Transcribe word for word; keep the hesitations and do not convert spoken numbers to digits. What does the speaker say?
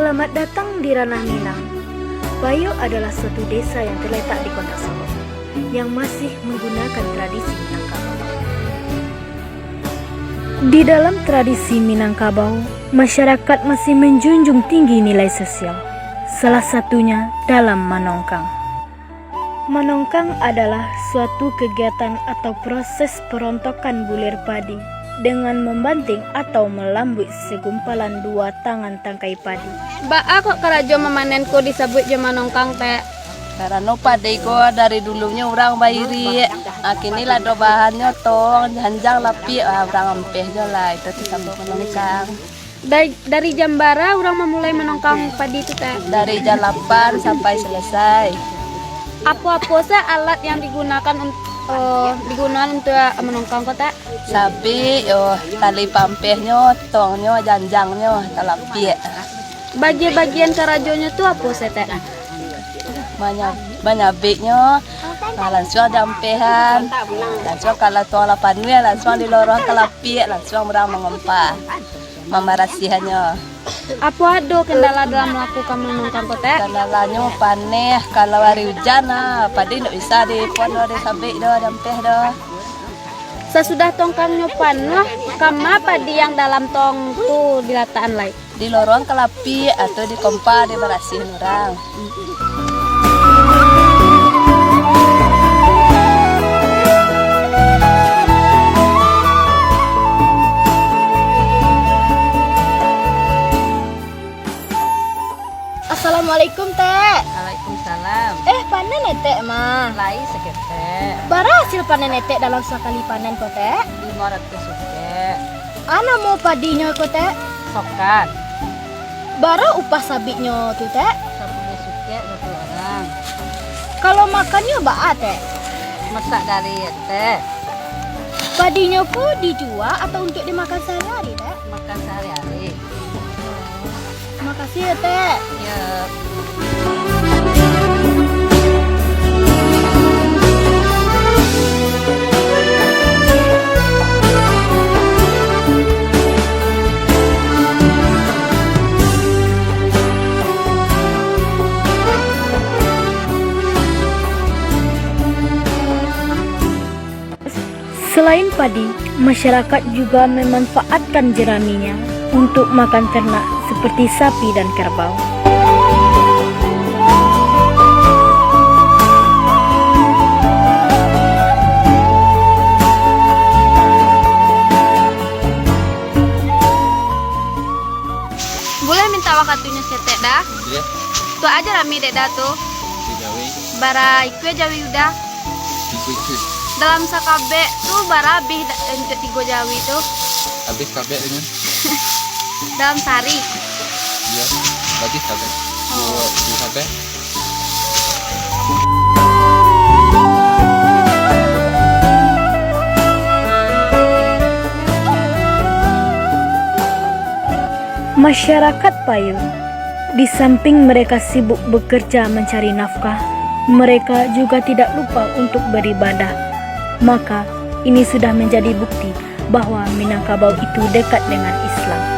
Selamat datang di Ranah Minang. Payo adalah suatu desa yang terletak di Kota Sorong yang masih menggunakan tradisi Minangkabau. Di dalam tradisi Minangkabau, masyarakat masih menjunjung tinggi nilai sosial, salah satunya dalam manongkang. Manongkang adalah suatu kegiatan atau proses perontokan bulir padi dengan membanting atau melambuik segumpalan dua tangan tangkai padi. Baa kok karajo mamanen ko disabuik jo manongkang, Tek? Karano padi ko dari dulunyo urang bairik, ah, kini lah ado bahannyo tong, janjang, lapiak, ah, urang ampeh jo lah, itu disambut manongkang. Dari, dari jam bara urang mamulai manongkang padi tu, Tek? Dari jam lapan sampai selesai. Apo-apo se alat yang digunakan un-, eh, digunakan untuak manongkang ko, Tek? Sabik, oh, tali pampehnyo, tongnyo, janjangnyo, talapiak. Bagian-bagian karajonyo tu apo se, Tek? Manya-, manyabiknyo, nah, lansuang diampehan, lansuang kalau tuang lah panuah, lansuang dilorong ka lapiak, lansuang urang mangompa, mambarasihannyo. Apo ado kendala dalam melakukan manongkang ko, Tek? Kendalanyo paneh, kalau hari ujan, nah, padi ndak bisa dipuan doh, disabik doh, diampeh doh. Sasudah tongkangnyo panuah, kama padi yang dalam tong tu dilatakan lai? Dilorong ka lapiak atau dikompa, dibarasihan urang. Assalamualaikum, Tek. Waalaikumsalam. Eh, panen etek mah? Lai saketek. Bara hasil panen etek dalam sakali panen ko, Tek? Limo ratuih sukek. A namo padinyo ko, Tek? Sokan. Bara upah sabiknyo tu, Tek? Sapuluah sukek satu urang. Kalau makannyo baa, Tek? Masak dari etek. Padinyo ko dijua atau untuak dimakan sahari-hari, Tek? Makan sahari-hari. Makasih ya, Tek. Ya. Selain padi, masyarakat juga memanfaatkan jeraminya untuk makan ternak seperti sapi dan kerbau. Buliah minta wakatunyo saketek, Da? Buliah. Tu aja rami dek Da tu. Tigo jawi. Bara ikua jawi Uda? Tigo ikua. Dalam sakabek tu bara abih da-, untuak tigo jawi tu? Abih kabek ini. Dalam sahari. Iyo, abih kabek. Oh. Duo, duo kabek. Masyarakat Payo, di samping mereka sibuk bekerja mencari nafkah, mereka juga tidak lupa untuk beribadah. Maka, ini sudah menjadi bukti bahwa Minangkabau itu dekat dengan Islam.